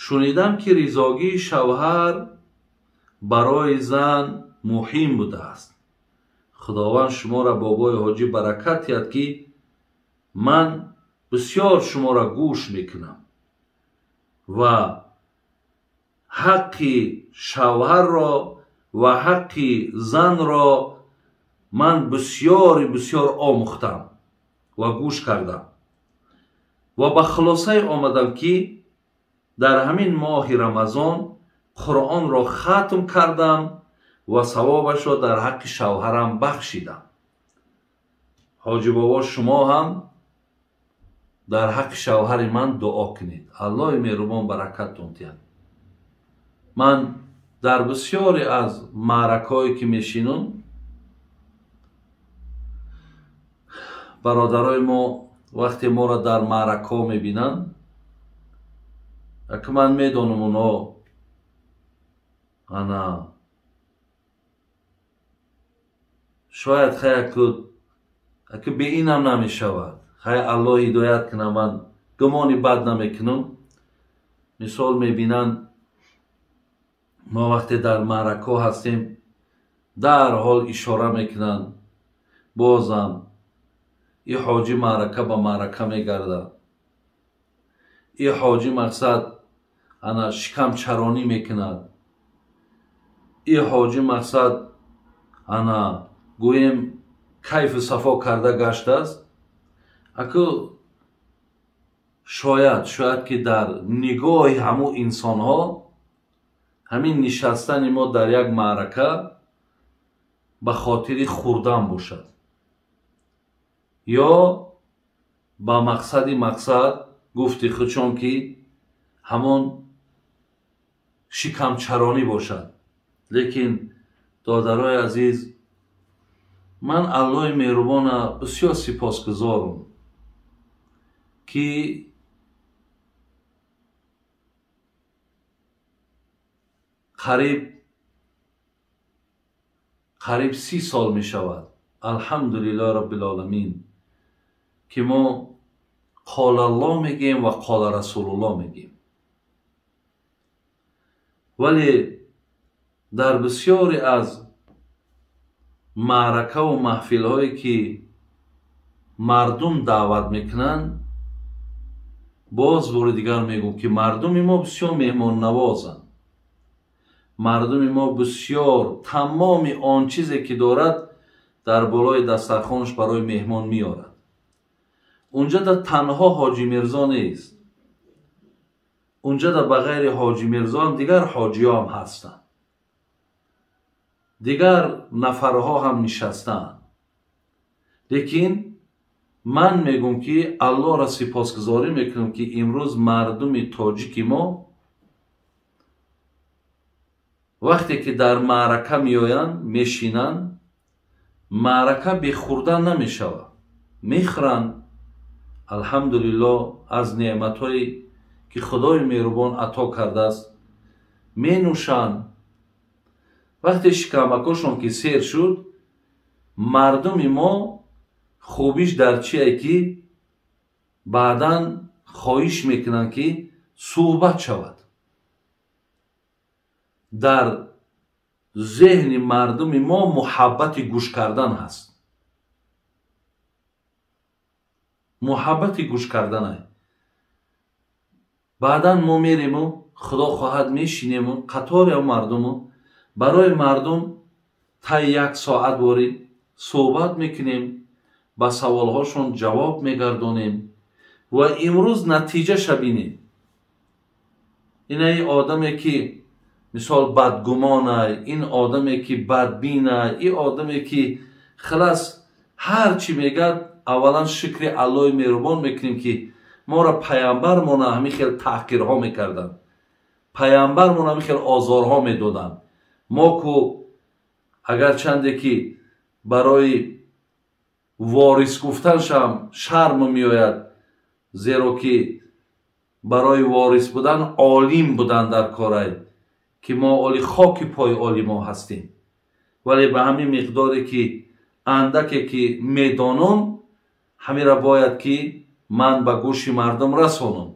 Шунидам, ки ризогии шавҳар барои зан муҳим будааст. Худованд шуморо, бобои ҳоҷӣ, баракат диҳад, ки ман бисёр шуморо гӯш мекунам ва ҳаққи шавҳарро ва ҳаққи занро ман бисёри бисёр омӯхтам ва гӯш кардам ва ба хулосае омадам, ки дар ҳамин моҳи Рамазон Қуръонро хатм кардам ва савобашро дар ҳаққи шавҳарам бахшидам. Ҳоҷӣ бобо, шумо ҳам дар ҳаққи шавҳари ман дуо кунед. Аллоҳи меҳрубон баракаттон диҳад. Ман дар бисёре аз маъракаҳое ки мешинам, бародарои мо вақте моро дар маъракаҳо мебинанд, аки ман медонам, онҳо ана шояд хаяку аки бе инам намешавад, хай Аллоҳ ҳидоят кунад, ман гумони бад намекунам. Мисол мебинанд, мо вақте дар маъракаҳо ҳастем, дарҳол ишора мекунанд, бозам и ҳоҷӣ маърака ба маърака мегардад, и ҳоҷӣ мақсад ана шикамчаронӣ мекунад, и ҳоҷӣ мақсад ана гӯем кайфу сафо карда гаштааст. Аку шояд ки дар нигоҳи ҳамун инсонҳо ҳамин нишастани мо дар як маърака ба хотири хӯрдан бошад ё ба мақсади мақсад гуфти худшон, ки ҳамон шикамчаронӣ бошад. Лекин додарои азиз, ман Аллоҳи меҳрубона бисёр сипосгузорам, ки қариб 30 сол мешавад, алҳамдулиллоҳи роббил-оламин, ки мо қолаллоҳ мегӯем ва қола расулуллоҳ мегӯем. Вале дар бисёре аз маъракаву маҳфилҳое ки мардум даъват мекунанд, боз бори дигар мегӯм, ки мардуми мо бисёр меҳмоннавозанд. Мардуми мо бисёр тамоми он чизе ки дорад дар болои дастархонаш барои меҳмон меорад. Унҷа да танҳо ҳоҷӣ Мирзо нест, унҷа да ба ғайри ҳоҷӣ Мирзо ҳам дигар ҳоҷиҳо ҳам ҳастанд, дигар нафарҳо ҳам нишастаанд. Лекин ман мегӯм, ки Аллоҳро сипосгузорӣ мекунам, ки имрӯз мардуми тоҷики мо вақте ки дар маърака меоянд, мешинанд, маърака бехӯрдан намешавад, мехӯранд. Алҳамдулиллоҳ, аз неъматҳое ки Худои меҳрубон ато кардааст менӯшанд. Вақте шикамакошон ки сер шуд, мардуми мо хубиш дар чие, ки баъдан хоҳиш мекунанд, ки суҳбат шавад. Дар зеҳни мардуми мо муҳаббати гӯш кардан ҳаст, муҳаббати гӯш карданай. Баъдан мо мерему, Худо хоҳад, мешинему қатори мардуму барои мардум тай як соат борӣ суҳбат мекунем, ба саволҳошон ҷавоб мегардонем ва имрӯз натиҷаша бинем. Инаи одаме ки мисол бадгумонай, ин одаме ки бадбинай, ин одаме ки хилас ҳар чӣ мегӯяд, аввалан шукри Аллоҳи меҳрубон мекунем, ки моро паямбармона ҳамин хел таҳқирҳо мекарданд, паямбармона ҳамин хел озорҳо медоданд. Мо ку агарчанде ки барои ворис гуфтаншам шарм меояд, зеро ки барои ворис будан олим будан дар корай, ки мо оли хоки пои олимо ҳастем. Вале ба ҳамин миқдоре ки андаке ки медонам, ҳамира бояд ки ман ба гӯши мардум расонам.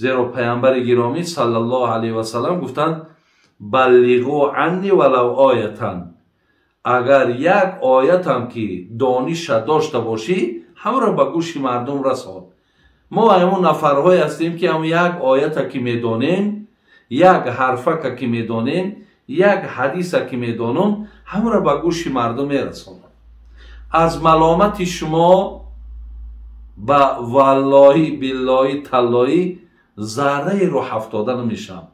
Зеро паямбари гиромӣ саллаллоҳу алайҳи васаллам гуфтанд: баллиғу анни валав оятан. Агар як оятам ки дониша дошта бошӣ, ҳамро ба гӯши мардум расон. Мо ҳамон нафарҳое ҳастем ки ҳам як оята ки медонем, як ҳарфака ки медонем, як ҳадиса ки медонам, ҳамро ба гӯши мардум мерасонам. Аз маломати шумо ба валлоҳи биллоҳи таллоҳӣ зарраи рӯ ҳафтода намешавам.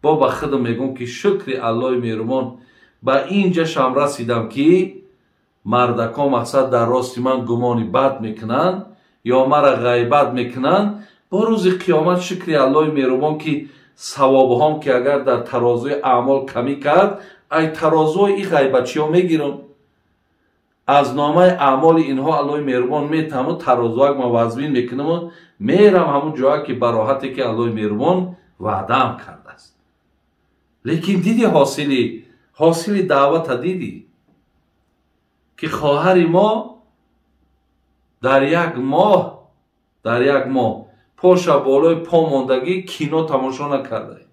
Бо ба худам мегӯм ки шукри Аллоҳи меҳрубон ба ин ҷашам расидам ки мардакҳо мақсад дар рости ман гумони бад мекунанд ё мара ғайбат мекунанд. Бо рӯзи қиёмат шукри Аллоҳи меҳрубон ки савобҳом ки агар дар тарозуи аъмол камӣ кард, ай тарозуи и ғайбатчиҳо мегирам. Аз номаи аъмоли инҳо Аллоҳи меҳрубон метаму тарозуак ма вазмин мекунаму мерам ҳамун ҷоа ки бароҳате ки Аллоҳи меҳрубон ваъдаам кардааст. Лекин диди ҳосили даъвата дидӣ ки хоҳари мо дар як моҳ поша болои по мондагӣ кино тамошо накардай,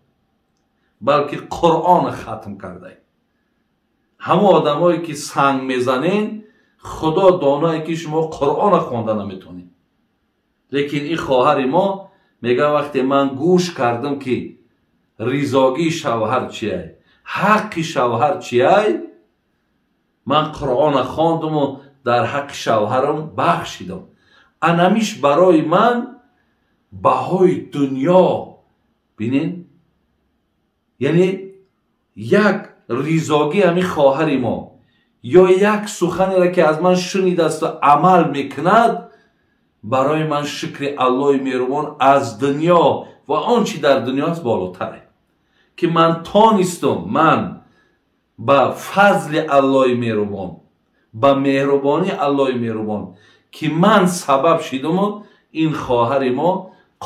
балки Қуръон хатм кардай. Ҳамон одамое ки санг мезанен, худо донае ки шумо Қуръона хонда наметонед. Лекин ин хоҳари мо мега вақте ман гӯш кардам ки ризогии шавҳар чиай, ҳаққи шавҳар чиай, ман Қуръона хондуму дар ҳаққи шавҳарам бахшидам. Анамиш барои ман баҳои дунё. Бинен, яъне як ризогӣ ҳамин хоҳари мо ё як суханеро ки аз ман шунидасту амал мекунад, барои ман шукри Аллоҳи меҳрубон аз дунё ва он чи дар дунё аст болотаре ки ман тонистум, ман ба фазли Аллоҳи меҳрубон, ба меҳрубонии Аллоҳи меҳрубон ки ман сабаб шидуму ин хоҳари мо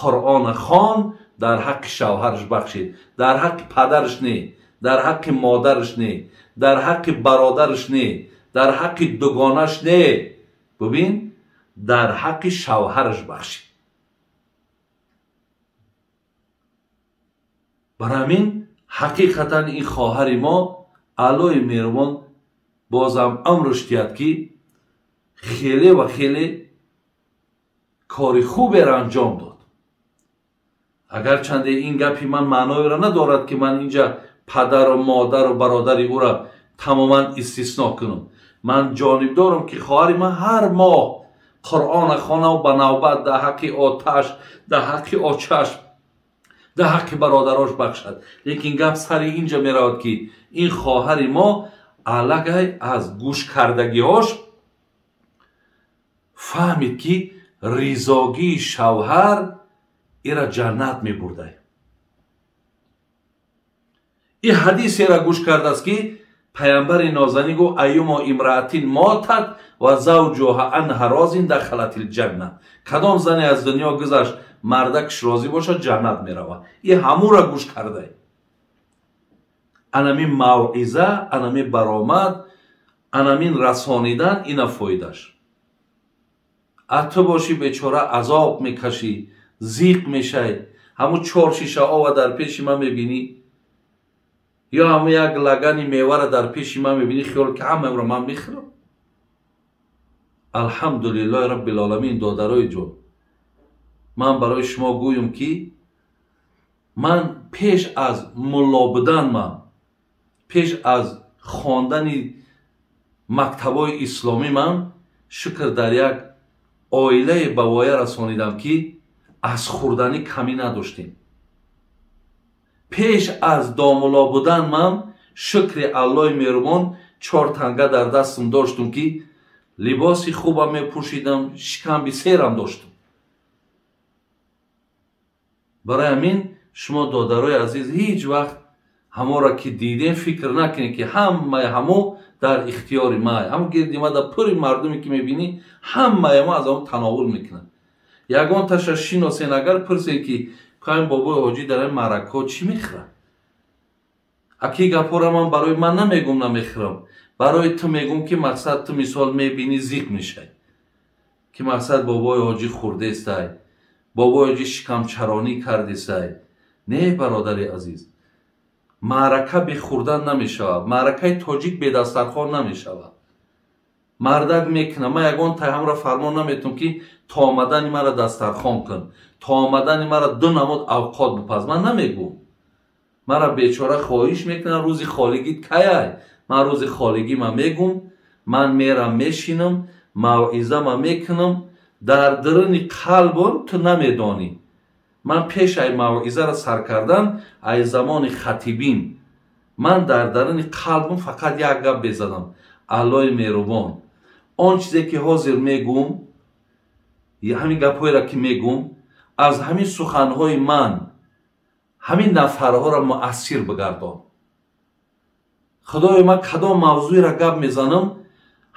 Қуръона хон, дар ҳаққи шавҳараш бахшид, дар ҳаққи падараш не, дар ҳаққи модараш не, дар ҳаққи бародараш не, дар ҳаққи дугонаш не, бубин, дар ҳаққи шавҳараш бахшид. Барои ҳамин ҳақиқатан ин хоҳари мо Аллоҳи меҳрубон бозам амрш диҳад ки хеле ва хеле кори хуберо анҷом дод. Агарчанде ин гапи ман маъноеро надорад ки ман инҷа падару модару бародари ӯро тамоман истисно кунам. Ман ҷонибдорам ки хоҳари ман ҳар моҳ Қуръона хонав ба навбат дар ҳаққи оташ, дар ҳаққи очаш, дар ҳаққи бародарош бахшад. Лекин гап сари инҷа меравад ки ин хоҳари мо аллакай аз гӯшкардагиҳош фаҳмид ки ризогии шавҳар ира ҷаннат мебурдай. Ин ҳадисеро гӯш кардааст ки паямбари нозанин гуфт: айюмо имраатин мотат ва завҷуҳа анҳа розин дахалатил ҷанна. Кадом зане аз дунё гузашт, мардакш розӣ бошад, ҷаннат меравад. Ин ҳамура гӯш кардай. Анамин мавъиза, анамин баромад, анамин расонидан, ина фоидаш. А ту бошӣ бечора азоб мекашӣ, зиқ мешай, ҳамун чор шиша ова дар пеши ман мебинӣ, ё ҳамун як лагани мевара дар пеши ман мебинӣ, хиёл ки ҳамаро ман мехӯрам. Алҳамдулиллоҳи раббил оламин. Додарои ҷон, ман барои шумо гӯям ки ман пеш аз мулло будан, ман пеш аз хондани мактабҳои исломӣ, ман шукр дар як оилае ба воя расонидам ки аз хӯрданӣ камӣ надоштем. Пеш аз домулло будан ман шукри Аллоҳи меҳрубон чор танга дар дастам доштум ки либоси хубам мепӯшидам, шикамби серам доштум. Барои ҳамин шумо додарои азиз ҳеҷ вақт ҳаморо ки дидем фикр накунед ки ҳамаи ҳамо дар ихтиёри май. Ҳамо гирди ма дар пури мардуме ки мебинӣ, ҳамаи мо аз ҳамо тановул мекунанд. Ягон таша шиносен, агар пурсен ки кайм бобои ҳоҷӣ дар ин маъракаҳо чӣ мехӯрад? Аки гапҳоро ман барои ман намегум, намехӯрам. Барои ту мегум ки мақсад ту мисол мебинӣ зиқ мешай. Ки мақсад бобои ҳоҷӣ хӯрдестай, Бобои шикамчаронӣ кардисай. Не, бародари азиз, маърака бе хӯрдан намешавад, маъракаи тоҷик бе дастархон намешавад. Мардак мекунам, ман ягон тайҳамро фармон наметунам ки то омадани мара дастархон кун, то омадани мара ду намуд авқот бипаз. Ман намегӯм. Мара бечора хоҳиш мекунам, рӯзи холигит каяй? Ман рӯзи холигӣ ман мегӯм, ман мерам мешинам, мавъизама мекунам, дар даруни қалбам ту намедонӣ. Ман пеш ай мавъизаро сар кардан, ай замони хатибин, ман дар даруни қалбам фақат як гап безадам: Аллои меҳрубон, он чизе ки ҳозир мегӯм, ҳамин гапҳоеро ки мегӯм, аз ҳамин суханҳои ман ҳамин нафарҳоро муассир бигардон. Худоё, ман кадом мавзӯеро гап мезанам,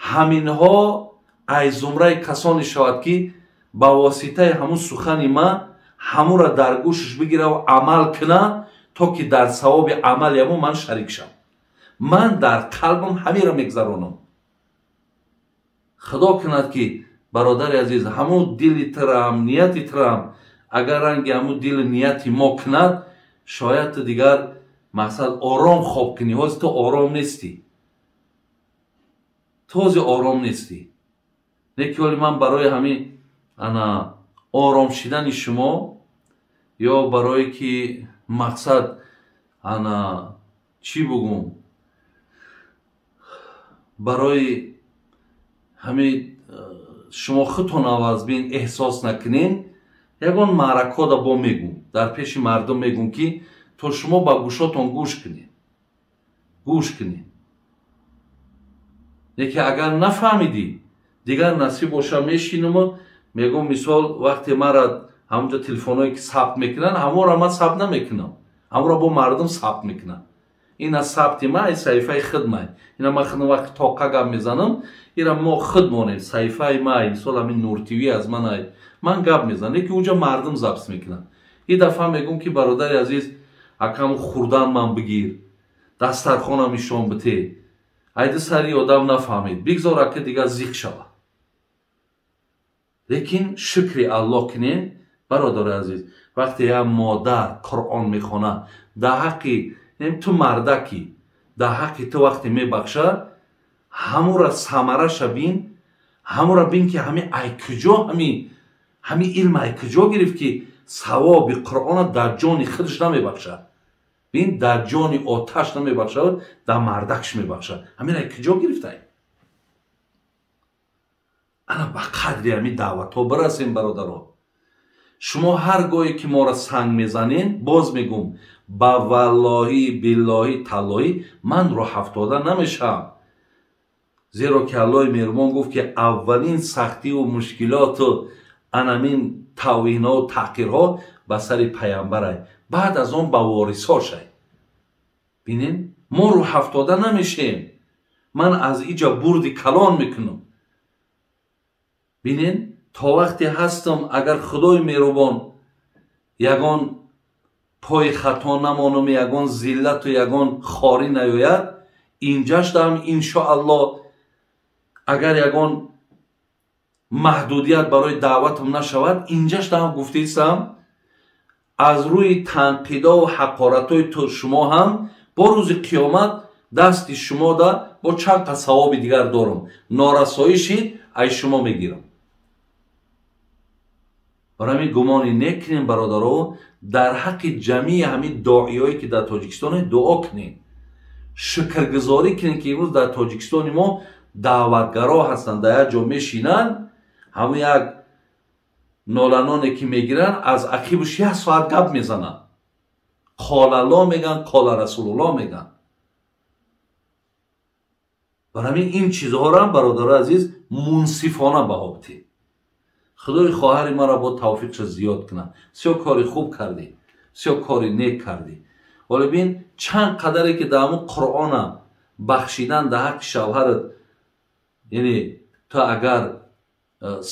ҳаминҳо ай зумраи касоне шавад ки ба воситаи ҳамун сухани ман ҳамура дар гӯшаш бигираву амал куна, то ки дар савоби амали ҳамун ман шарик шавам. Ман дар қалбам ҳаминро мегзаронам. Худо кунад ки бародари азиз, ҳамун дили тирам, нияти тирам, агар ранги ҳамун дили нияти мо кунад, шояд ту дигар мақсад ором хоб кунӣ. Ҳозир ту ором нестӣ, ту ҳозир ором нестӣ. Лекин ҳоли ман барои ҳамин ана ором шидани шумо ё барое ки мақсад ана чӣ бугум, барои ҳамин шумо худтон авазбин эҳсос накунен, ягон маъракҳода бо мегӯм, дар пеши мардум мегӯм ки то шумо ба гӯшотон гӯш кунед, гӯш кунед. Лекин агар нафаҳмидӣ, дигар насиб боша мешинуму мегӯм, мисол вақте мара ҳамонҷо телефонҳое ки сабт мекунанд, ҳамонро ман сабт намекунам, ҳамонро бо мардум сабт мекунам. Ин аз сабти ман, ин саҳифаи худ май. Ина ман худам вақти тоқа гап мезанам, ира мо худ монем, саҳифаи май, мисол ҳамин Нур ТВ аз ман ай. Ман гап мезанам, лекин унҷо мардум запис мекунанд. Ин дафъа мегӯм ки бародари азиз, акам хурдан ман бигир, дастархонам нишон бите. Айди сари одам нафаҳмид, бигзор ака дигар зиқ шавад. Лекин шукри Аллоҳ кунем, бародари азиз, вақте як модар Қуръон мехонад, дар ҳаққи ту мардакӣ, дар ҳаққи ту вақте мебахшад, ҳамура самараша бин, ҳамура бин ки ҳами ай куҷо, ҳами илм ай куҷо гирифт ки савоби Қуръона дар ҷони худаш намебахшад. Бин, дар ҷони оташ намебахшад, дар мардакш мебахшад. Ҳамин ай куҷо гирифтай? Ана ба қадри ҳамин даъватҳо бирасем, бародаро. Шумо ҳар гоҳе ки моро санг мезанен, боз мегӯм, ба валлоҳӣ, биллоҳӣ, таллоҳӣ ман роҳафтода намешавам. Зеро ки Аллоҳи меҳрубон гуфт ки аввалин сахтиву мушкилоту анамин тавҳинҳову таҳқирҳо ба сари паямбарай, баъд аз он ба ворисҳошай. Бинен, мо рӯҳафтода намешем. Ман аз иҷа бурди калон мекунам. Бинен, то вақте ҳастам, агар Худои меҳрубон ягон пои хато намонам, ягон зиллату ягон хорӣ наёяд, инҷашдам иншоаллоҳ, агар ягон маҳдудият барои даъватам нашавад, инҷашдам гуфтаистам, аз рӯи танқидову ҳақоратҳои шумо ҳам бо рӯзи қиёмат дасти шумода бо чанд қа савоби дигар дорам, норасоиши ай шумо мегирам. Барои ҳамин гумони некунем, бародаро, дар ҳаққи ҷамъии ҳамин доиёе ки дар Тоҷикистон дуо кунем, шукргузорӣ кунем ки имрӯз дар Тоҷикистони мо даъватгаро ҳастанд, дар як ҷо мешинанд, ҳамон як ноланоне ки мегиранд, аз ақибаш як соат гап мезананд, қолалло мегӯянд, қола расулулло мегӯянд. Барои ҳамин ин чизҳоро ҳам, бародарои азиз, мунсифона баҳо бидиҳед. Худои хоҳари маро бо тавфиқша зиёд кунад. Бисёр кори хуб кардӣ, бисёр кори нек кардӣ. Ҳоло бин, чанд қадаре ки дар ҳамун Қуръона бахшидан дар ҳаққи шавҳарат, яъне ту агар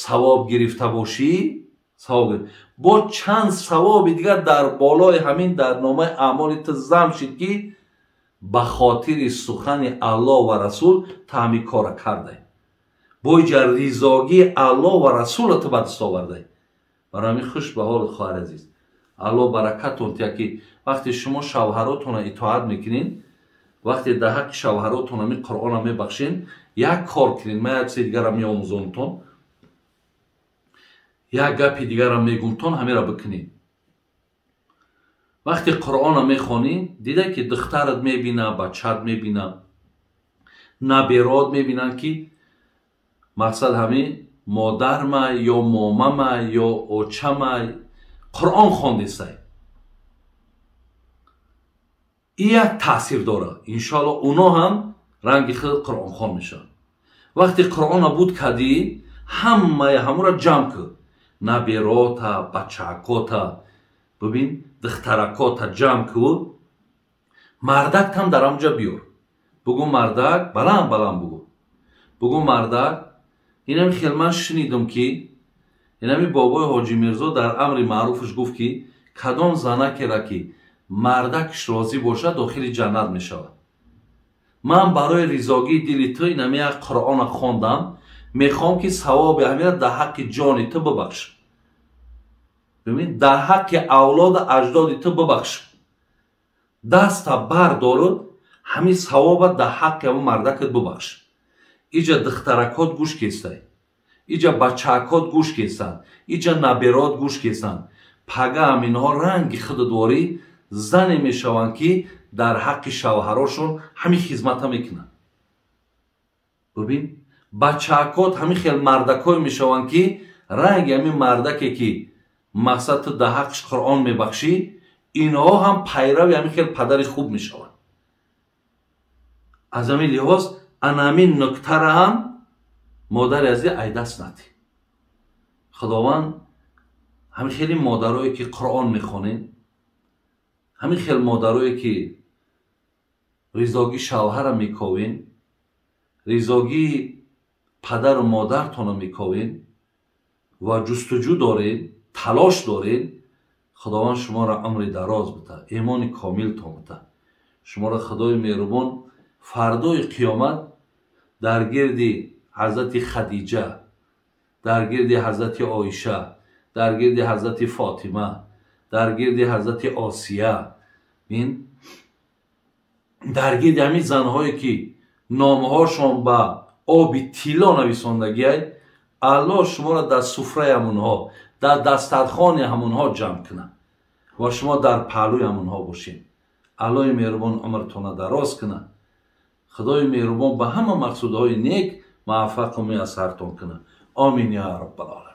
савоб гирифта бошӣ, савоб бо чанд савоби дигар дар болои ҳамин дар номаи аъмоли ту зам шид ки ба хотири сухани Аллоҳ ва Расул ту ҳамин кора кардай. Боиҷа ризогии Аллоҳ ва Расула ту ба даст овардай. Барои ҳамин хуш ба ҳолат, хоҳари азиз. Аллоҳ баракатон тия, ки вақте шумо шавҳаротонро итоат мекунед, вақте дар ҳаққи шавҳаротон ҳамин Қуръонро мебахшед, як кор кунед. Ман як чизи дигарам меомӯзонтон, як гапи дигарам мегумтон, ҳамеро бикунед. Вақте Қуръонро мехонӣ, дида ки духтарат мебина, бачаат мебина, наберот мебинанд, ки мақсад ҳамин модарма ё момама ё очама Қуръон хондесай. И як таъсир дорад. Иншоалло уно ҳам ранги худ қуръонхон мешаванд. Вақте Қуръонро буд кардӣ, ҳамаи ҳамуро ҷамъ кун, наберота, бачаакота, бибин, духтаракота ҷамъ кун, мардактам дар ҳамҷа биёр. Бугӯ мардак, баланд баланд бугӯ, бугӯ мардак, инами хел ман шунидам, ки инами бобои Ҳоҷи Мирзо дар амри маъруфаш гуфт, ки кадом занакера ки мардакш розӣ бошад, дохили ҷаннат мешавад. Ман барои ризогии дили ту инами як Қуръона хондам, мехоҳам, ки савоби ҳамира дар ҳаққи ҷони ту бибахш, бибин, дар ҳаққи авлоду аҷдоди ту бибахш. Даста бардору ҳамин савоба дар ҳаққи ҳамон мардакат бибахш. Иҷа духтаракот гӯш кестай, иҷа бачаакот гӯш кесанд, иҷа наберот гӯш кесанд. Пага ҳаминҳо ранги худдворӣ зане мешаванд, ки дар ҳаққи шавҳарошон ҳамин хизмата мекунанд. Бибин, бачаакот ҳамин хел мардакое мешаванд, ки ранги ҳамин мардаке ки мақсад ту дар ҳаққиш Қуръон мебахшӣ, инҳо ҳам пайрави ҳамин хел падари хуб мешаванд. Аз ҳамин лиҳоз ана ҳамин нуктара ҳам, модари азиз, айдаст надӣ. Худованд ҳамин хели модарое ки Қуръон мехонед, ҳамин хел модарое ки ризогии шавҳара мековен, ризогии падару модартонро мековен ва ҷустуҷӯ доред, талош доред, Худованд шуморо умри дароз бита, имони комилтон бита. Шуморо Худои меҳрубон фардои қиёмат дар гирди ҳазрати Хадиҷа, дар гирди ҳазрати Оиша, дар гирди ҳазрати Фотима, дар гирди ҳазрати Осия, ин дар гирди ҳамин занҳое ки номҳошон ба оби тилло нависондагиай, Аллоҳ шуморо дар суфраи ҳамунҳо, дар дастархони ҳамунҳо ҷамъ кунад ва шумо дар паҳлӯи ҳамунҳо бошед. Аллоҳи меҳрубон умртонро дароз кунад. Худои меҳрубон ба ҳама мақсудҳои нек муваффақу муяссартон кунад. Омин я раббал оламин.